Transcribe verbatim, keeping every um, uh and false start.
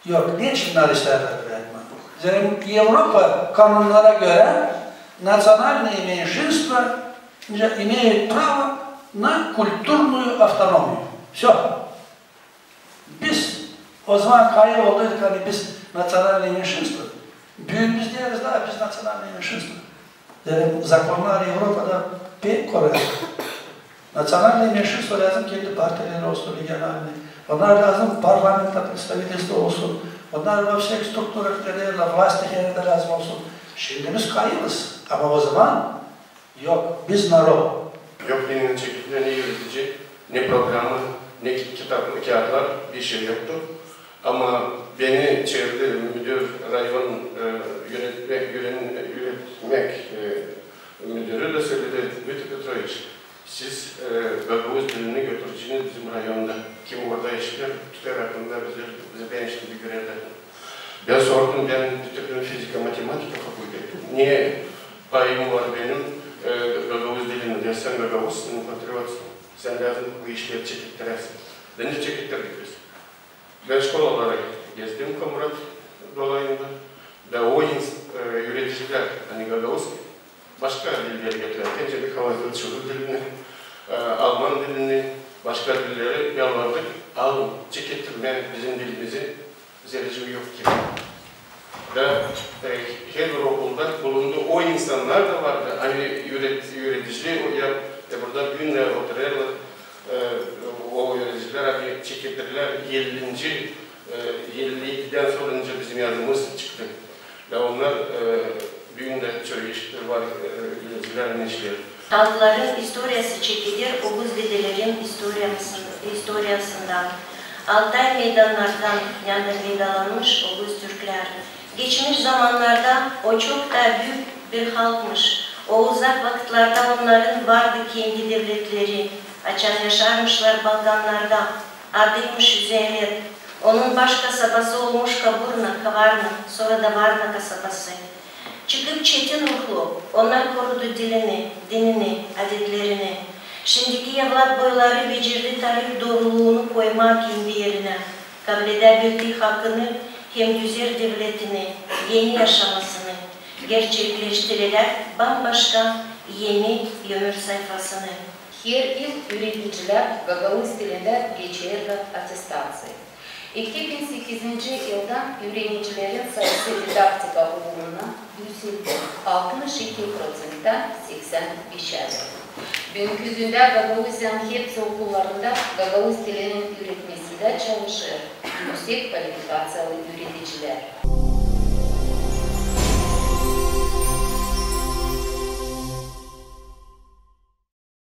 Yok, neçin bunnar istärlär bırakmaa? Zerä Evropa kanunlara görä национальные меньшинства имеют право на культурную автономию. Всё. Biz o zaman kayıl olduk, ani biz национальные меньшинства. Büün biz deeriz da, biz национальные меньшинства. Deerim, zakonnar Evropada pek koray. Национальные меньшинства lääzım kendi partiyaları olsun, regionalnıy. Onnar lääzım parlamentta представительство olsun. Onnar во всех структурах, neredä власть, neredä lääzım olsun. Şindi biz kayılız. Ama o zaman yok, biz народ. Yok, ne çeketler, ne üretici, ne programa, ne ki-, kitap, kiyatlar, bir şey yoktu. Ama beni çevirdi müdür rayon, e, üretmek, üren-, üretmek, e, müdürü da söledi: Dmitri Petroviç, siz, e, gagauz dilini götüreceniz bizim rayonda. Kim orada işleer, tutar aklında bizi, bizi işlerde görerlär. Bän sordum, bän bitirdim fizika-matematika fakultetini. Ne payım var benim, e, gagauz dilini? Deer, sän gagauzsun, patriotssun. Sän lääzım bu işleri çekettiräsin. Da ne çekettirdik biz? Bän şkolaları gezdim Komrat dolayında. Da o ins-, e, üreticilär, ani gagauz, başka dilleri getirerkän, Mihal Çukur dilini, e, alman dilini, başka dilleri yalvardık: alın, çekettirin bizim dilimizi, zerä yok ki. Da, e, herbir okulda bulundu. O insannar da vardı, ani üret-, üretici, o, ya, e, burada büün dä oturêrlar, e, o üreticilär, ani çekettirilär ellinci, e, elli edidän sora bizim yazımız çıktı. Da onnar, e, büün dä çoyu işlär var, e, üreticilär, ani işleer. Halkların istoriyası çekeder oguz dedelerin istoriyasın-, istoriyasından, Altay meydannardan, neredä meydanlanmış oguz türklär. Geçmiş zamannarda o çok taa büük bir halkmış. O uzak vakıtlarda onnarın vardı kendi devletleri. Açan yaşarmışlar Balkannarda, adıymış Üzeymet. Onun baş kasabası olmuş Kaburna, Kavarna, sora da Varna kasabası. Çıkıp çetin ruhlu, onnar korudu dilini, dinini, adetlerini. Şindiki evlat boyları becerdi tarih dooruluunu koymaa kendi erinä, kabledä bildi hakını hem düzer devletini, eni yaşamasını, gerçekleştirerlär bambaşka eni ömür sayfasını. Her yıl üüreticilär gagauz dilindä geçerlär attestaţiyayı. İki bin sekizinci yıldan üürenicilerin sayısı didaktika uuruna üüseldi, altmış iki proţenttän seksän beşä. Büünkü zümrä Gagauziyanın hepsi okullarında gagauz dilinin üüretmesindä çalışêr üüksek kvalifikaţiyalı